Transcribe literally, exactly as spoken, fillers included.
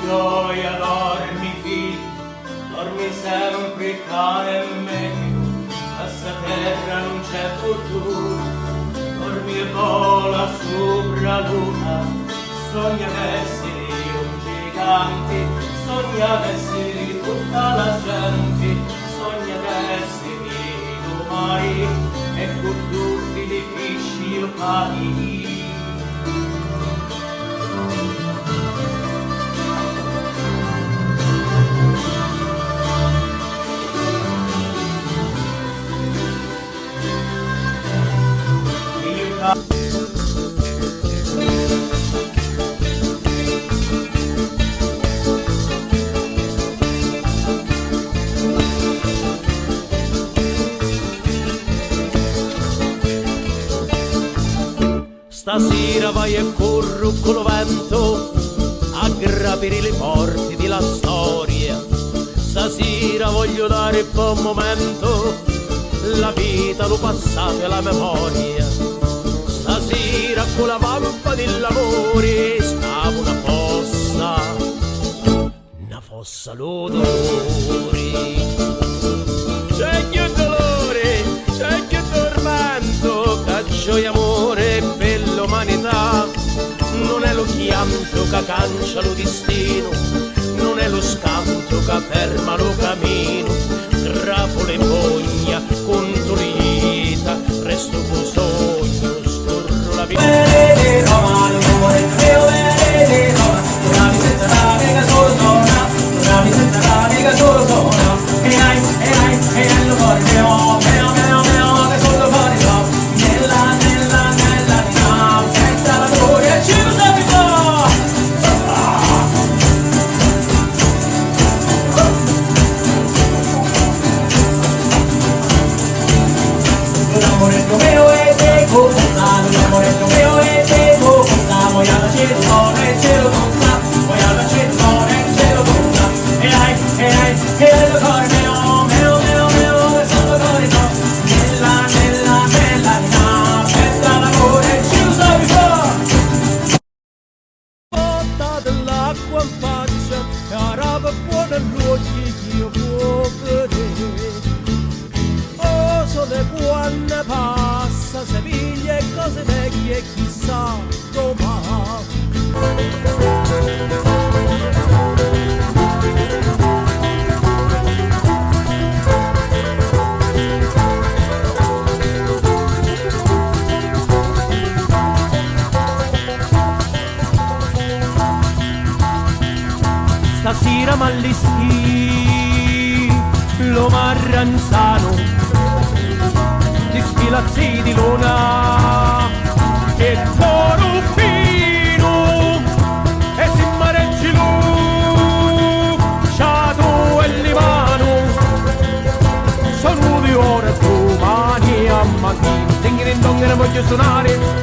Gioia dormi fi, dormi sempri ca è megghiu, a sta terra nun c'è futuru, dormi e vola supra luna, sogna d'essiri un giganti, sogna d'essiri tutta la genti, sogna d'essiri lu mari e cu tutti li pisci lu pani. Stasira vaiu e curru cu lu ventu a grapiri li porti di la storia. Stasira vogghiu dari p'un mumentu la vita, lu passatu e la memoria. Stasira cu la vampa di l'amuri scavu na fossa. Na fossa lu duluri. C'è chiù duluri, c'è chiù turmentu ca gioia amuri pi l'umanità. Nun è lu chiantu ca cancia lu distinu, nun è lu scantu ca ferma lu caminu. Grapu li pugna, cuntu li jita, restu cu sognu, scurru la vita. Portati l'acqua in faccia e arapa buona l'uocchi chi io può vedere. O sole quanno passa, se piglia e cose vecchie e chissà domani. Stasira m'allistì lu marranzanu di sfilazzi di luna e coru finu e si mareggi lu ciatu e li manu sonu di ora e dumani a mattina. Dinghi dinghi vogghiu sunari.